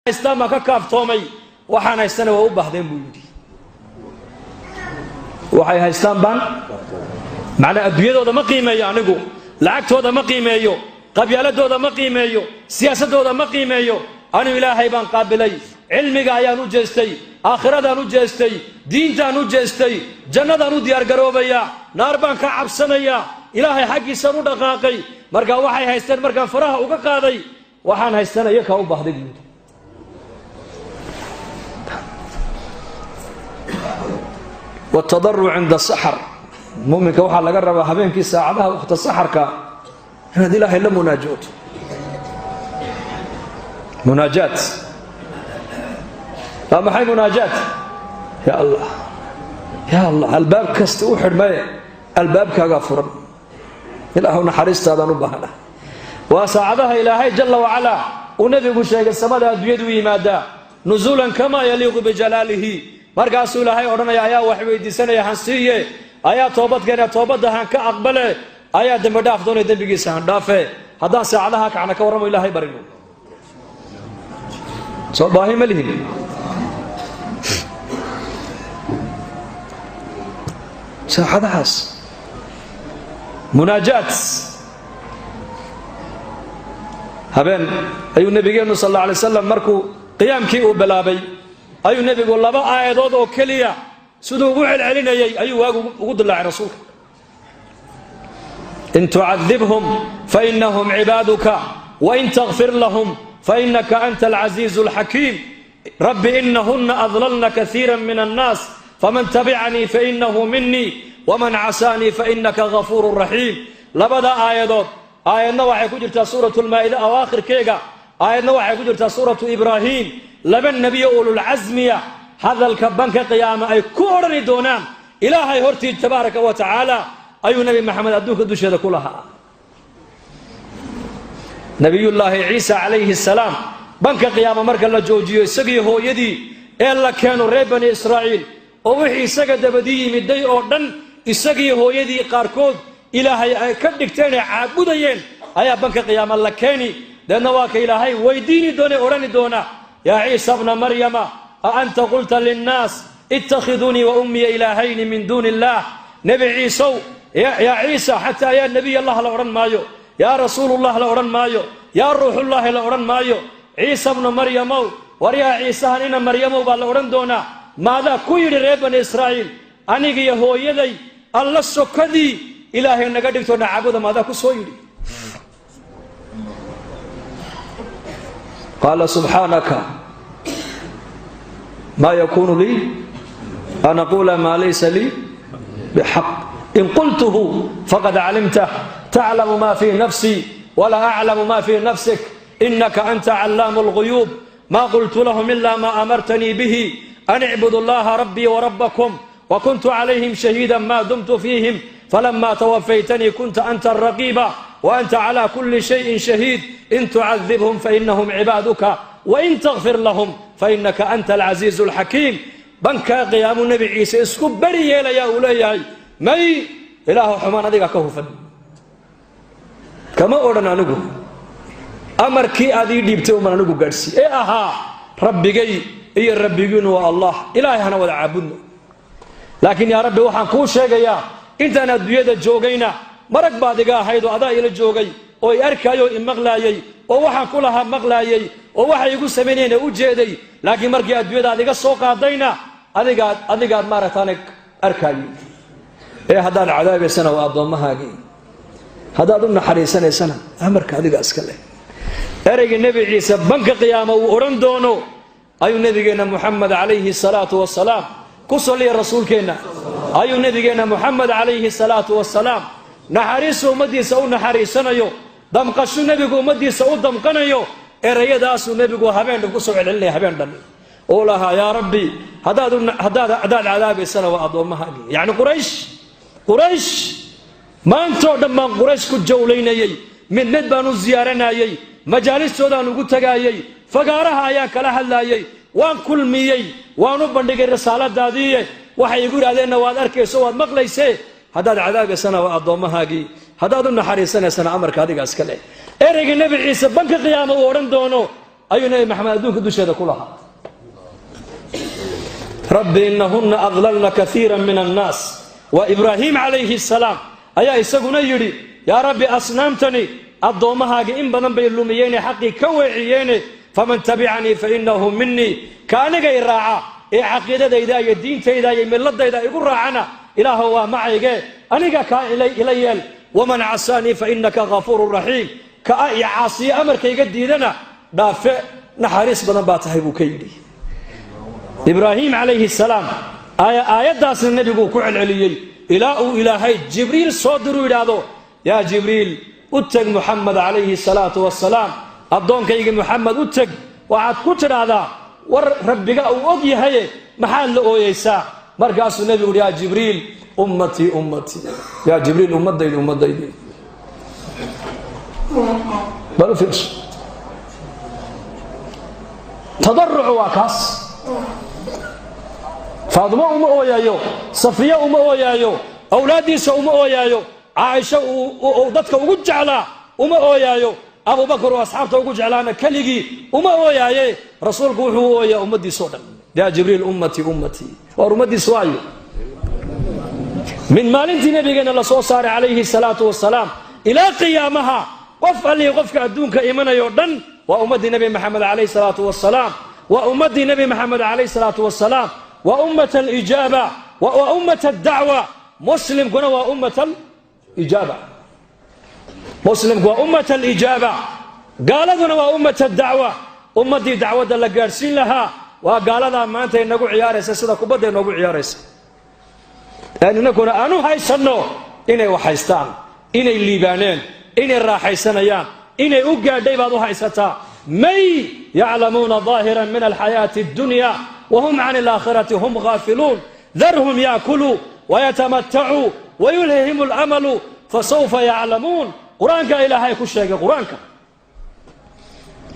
Haystaan baan ka kaaftoomay, waxaan haystana waa u baahdeen, buu yidhi. Waxay haystaan baan macnaa adduunyadooda ma qiimeeyo anigu, lacagtooda ma qiimeeyo, qabyaaladooda ma qiimeeyo, siyaasadooda ma qiimeeyo. Anigu Ilaahay baan qaabilay, cilmiga ayaan u jeestay, aakhiradaan u jeestay, diintaan u jeestay, jannadaan u diyaargaroobayaa, naar baan ka cabsanayaa, Ilaahay xaggiisaan u dhaqaaqay. Markaa waxay haysteen markaan faraha uga qaaday, waxaan haystana iyakaa u baahday, buu yidhi. Wtadaruc cinda saxar, muminka waxaa laga rabaa habeenkii saacadaha wakhta saxarka inaad Ilaahay la munaajooto. Munaajaat waa maxay? Munaajaat, ya Allah, ya Allah, albaab kasta u xidhmaye albaabkaagaa furan, Ilaahu naxariistaadaan u baahana. Waa saacadaha Ilaahay jalla wacalaa uu nebigu sheegay samada adduunyadu yimaadaa nuzuulan kamaa yaliiqu bijalaalihi. Markaasuu Ilaahay odhanaya: ayaa wax weydiisanaya, han siiye; ayaa toobadkeena, toobadda han ka aqbale; ayaa dembi dhaaf doonaya, dembigiisa han dhaafe. Haddaan saacadaha kacna, ka warramo, Ilaahay barino, soo baahi ma lihin? Saacadahaas munaajaat. Habeen ayuu nebigeennu sal alla alay slam markuu qiyaamkii uu bilaabay ayuu nebigu laba aayadood oo keliya siduu ugu celcelinayay ayuu waagu ugu dilaacay rasuulka: in tucadibhum fainahum cibaaduka, wain takfir lahum fainaka anta alcasiizu alxakiim. Rabbi inahuna adlalna kaiira min annaas, faman tabicanii fainahu minii, waman casaanii fainaka gafuuru raxiim. Labada aayadood, aayadna waxay ku jirtaa suuratu lmaa'ida awaakhirkeega, aayadna waxay ku jirtaa suuratu Ibraahim. Laba nebiyo ululcasmiya hadalka banka qiyaama ay ku odhani doonaan Ilaahay hortii tabaaraka wa tacaala ayuu Nebi Maxamed adduunka dusheeda ku lahaa. Nabiyullaahi Ciisa calayhi salaam banka qiyaama marka la joojiyo isagii hooyadii ee la keeno reer Bani Israa'iil oo wixii isaga dabadii yimiday oo dhan, isagii hooyadii qaarkood Ilaahay ay ka dhigteen ee caabudayeen ayaa banka qiyaama la keeni. Deedna waa ka Ilaahay weydiini doona, odhani doona: yaa Ciisa bna Maryama, a anta qulta linnaas ittakhidunii wa ummiya ilaahayni min duuni illaah? Nebi Ciisow, yaa Ciisa, xataa yaa nebiy Allah la odhan maayo, yaa rasuulullah la odhan maayo, yaa ruuxullaahi la odhan maayo. Ciisa bnu Maryamow, war yaa Ciisahan ina Maryamow baa la odhan doonaa, maadaa ku yidhi reer Bani Israa'iil anigiyo hooyaday Alla sokadii Ilaahay naga dhigto nacaabuda? Maadaa ku soo yidhi? Qaala subxaanaka, maa yakuunu lii an aquula maa laysa lii bixaq, in qultuhu faqad calimtah, taclamu ma fii nafsii walaa aclamu ma fii nafsik, inaka anta callaamu lguyuub. Ma qultu lahum ila ma amartanii bihi, an icbudu llaha rabbii warabakum, wakuntu calayhim shahiida ma dumtu fiihim, falama twafaytanii kunta anta araqiiba waanta cala kuli shayin shahiid. In tucadibhum fainahum cibaaduka, wain takfir lahum fainaka anta alcasiizu alxakiim. Bankaa qiyaamuu Nebi Ciise isku beri yeelayaa, uu leeyahay: may, Ilaahu, xumaan adiga ka hufan, kama odhan anigu, amarkii aad ii dhiibtay uman anigu gaadhsii ee ahaa Rabbigay iyo Rabbigiinu waa Allah, Ilaahay hana wada caabudno. Laakiin yaa Rabbi, waxaan kuu sheegayaa intaan adduunyada joogayna marag baad iga ahayd oo adaa ila joogay oo i arkaayay oo i maqlaayey oo waxaan ku lahaa maqlaayey oo waxay igu samaynayna u jeeday. Laakiin markii adduunyada aad iga soo qaadayna adigaad maaragtaana arkaayey. Ee haddaad cadaabaysana waa addoommahaagii, haddaad u naxariisanaysana amarka adiga iska leh. Ereyga Nebi Ciise banka qiyaama uu odhan doono ayuu nebigeenna Muxamed calayhi salaatu wasalaam ku saliya rasuulkeenna, ayuu nebigeenna Muxamed calayhi salaatu wasalaam naxariisu ummaddiisa u naxariisanayo, damqashu nebigu ummaddiisa u damqanayo, erayadaasuu nebigu habeen dhan kusoo celcelinaya, habeen dhan uu lahaa: yaa Rabbi, haddaad cadaabaysana waa addoommahaagii. Yacni Quraysh, Quraysh maantoo dhan baan Quraysh ku jawlaynayey, mid mid baan u ziyaaranayey, majaalistoodaan ugu tagaayey, fagaaraha ayaan kala hadlaayey, waan kulmiyey, waan u bandhigay risaaladaadiiye. Waxay igu yidhahdeenna waad arkayso, waad maqlaysee. Haddaad cadaabaysana waa addoommahaagii, haddaad u naxariisanaysana amarka adiga iska leh. Ereyga Nebi Ciise banka qiyaama uu odhan doono. Ayuu Nebi Maxamed adduunka dusheeda ku lahaa. Rabbi inahunna adlalna kaiira min annaas. Waa Ibraahim calayhi salaam ayaa isaguna yidhi: "Yaa Rabbi, asnaamtani addoommahaaga in badan bay lumiyeene, xaqii ka weeciyeene. Faman tabicanii fa innahu minii, ka anigay raaca ee caqiidadayda iyo diintayda iyo milladayda igu raacana, Ilaahu waa macayge, aniga kaa ila yeel. Waman casaanii fa innaka ghafuurun raxiim, ka a i caasiye, amarkayga diidana dhaafe, naxariis badan baa tahay," buu ka yidhi Ibraahim calayhi salaam. Aayaddaasna nebiguu ku celceliyey ilaa uu Ilaahay Jibriil soo diruu, yidhaahdo: "Yaa Jibriil, u teg Muxamed calayhi salaatu wasalaam, addoonkayga Muxamed u teg, waxaad ku tidhaahdaa: war Rabbiga uu og yahaye, maxaad la ooyeysaa?" Markaasuu nebigu uhi: "Yaa Jibriil, ummatii, ummatii, yaa Jibriil, ummadaydi, ummadaydi." Bal u fiirso, tadarucu waa kaas. Faadimo uma ooyaayo, Safiya uma ooyaayo, awlaaddiisa uma ooyaayo, Caaisha uu dadka ugu jeclaa uma ooyaayo, Abubakar oo asxaabta ugu jeclaana keligii uma ooyaaye. Rasuulku wuxuu u ooyaa ummaddiisao dhan. "Yaa Jibriil, ummatii, ummatii." Waar ummaddiis waayo? Min maalintii nabigeenna la soo saaray calayhi salaatu wasalaam ilaa qiyaamaha, qof allihii qofka adduunka imanayoo dhan waa ummaddii Nebi Maxamed calayhi salaatu wasalaam. Waa ummaddii Nebi Maxamed calayhi salaatu wasalaam. Waa ummat alijaaba, waa ummat addacwa. Muslimkuna waa ummat alijaaba. Muslimku waa ummat alijaaba, gaaladuna waa ummat addacwa. Ummaddii dacwadda la gaadhsiin lahaa waa gaaladaa maanta inagu ciyaaraysa sida kubadda inoogu ciyaaraysa. Inakuna aanu haysanno inay wax haystaan, inay liibaaneen, inay raaxaysanayaan, inay u gaadhay baad u haysataa. May yaclamuuna ظaahiran min alxayaati اddunya wahum can alaakhirati hum gaafiluun. Darhum yaakuluu wayatamatacuu wayulhihim alamalu fasawfa yaclamuun. Qur-aanka Ilaahay ku sheegay. Qur-aanka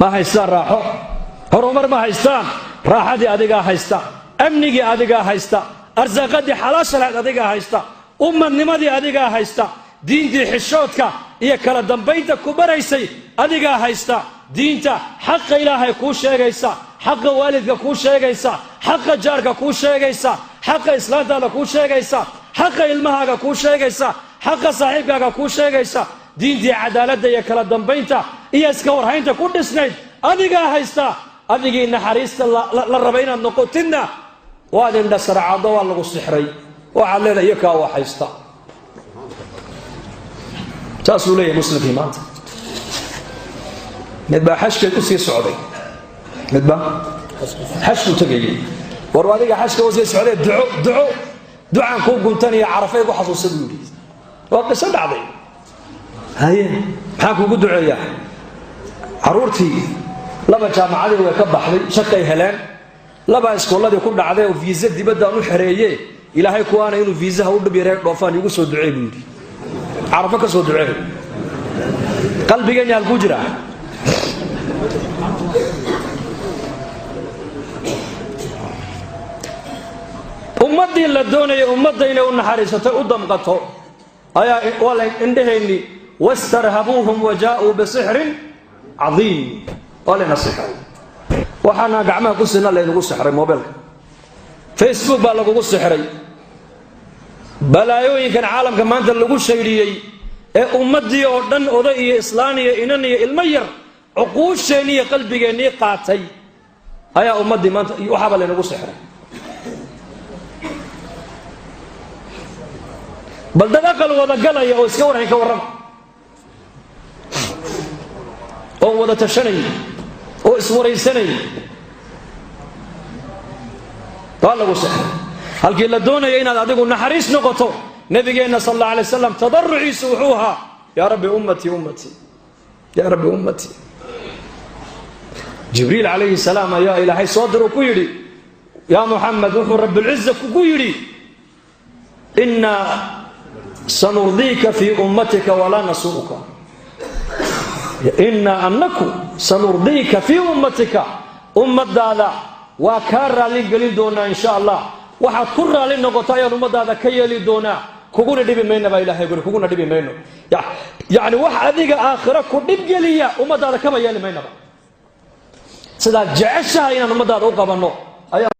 ma haystaan raaxo, horumar ma haystaan. Raaxadii adigaa haysta, amnigii adigaa haysta, arsaaqadii xalaasha lahayd adigaa haysta, ummadnimadii adigaa haysta, diintii xishoodka iyo kala dambaynta ku baraysay adigaa haysta, diinta xaqa Ilaahay kuu sheegaysa, xaqa waalidka kuu sheegaysa, xaqa jaarka kuu sheegaysa, xaqa islaantaada kuu sheegaysa, xaqa ilmahaaga kuu sheegaysa, xaqa saaxiibkaaga kuu sheegaysa, diintii cadaaladda iyo kala dambaynta iyo iska warhaynta ku dhisnayd adigaa haysta. Adigii naxariista la raba inaad noqotidna waad indhasarcado, waa lagu sixray. Waxaad leedahay iyo kaa waa haysta. Saasuu leeyahay muslimkii maanta. Mid baa xashkeed usii socday, midba xashkuu tegayay. War adiga xashka usii socday, duco, duco, ducaan kuu guntanaya, Carafay ku xasuusa, buu yidhi. Waa qiso dhacday. Haye, maxaan kuugu duceeyaa? Carruurtii laba jaamacadii way ka baxday, shaqay heleen. Laba iskooladii ku dhacday oo viisa dibaddaan u xereeye. Ilaahay kuwaana inuu viisaha u dhib yaree dhoofaan iigu soo ducee, buu yidhi. Carafo ka soo ducee. Qalbigeenni halkuu jiraa? Ummaddii la doonayay ummadda inay u naxariisato, u damqato, ayaa waa la indhaheenni. Wastarhabuuhum wa jaa-uu bisixrin cadiim. Waa layna sixray. Waxaana gacmaha ku sina laynagu sixray. Mobeelka Facebook baa lagugu sixray. Balaayooyinkan caalamka maanta lagu shaydhiyey ee ummaddii oo dhan, oday iyo islaan iyo inan iyo ilmo yar, cuquusheenni iyo qalbigeennii qaatay ayaa ummaddii maanta waxaaba laynagu sixray. Bal dad aqal wada galaya oo iska warhayn ka warrama, oon wada tashanay oo iswaraysanay, waa lagu sixray. Halkii la doonaya inaad adigu naxariis noqoto, nabigeenna sal alla alay waslam tadaruciisu wuxuu ahaa: "Yaa Rabbi, ummatii, ummatii, yaa Rabbi, ummatii." Jibriil calayhi salaam ayaa Ilaahay soo diruu, ku yidhi: "Yaa Muxamed, wuxuu Rabbilciza kugu yidhi: innaa sanurdiika fii ummatika walaa nasuuka. Innaa annaku sanurdiika fii ummatika, ummadaada waa kaa raallin gelin doonaa insha Allah. Waxaad ku raalli noqoto ayaan ummadaada ka yeeli doonaa, kuguna dhibi mayna," baa Ilahay guri. "Kuguna dhibi mayno." Yacni wax adiga aakhiro ku dhibgeliya ummadaada kama yeeli maynaba. Sidaad jeceshahay inaan ummadaada u qabanno ayaa.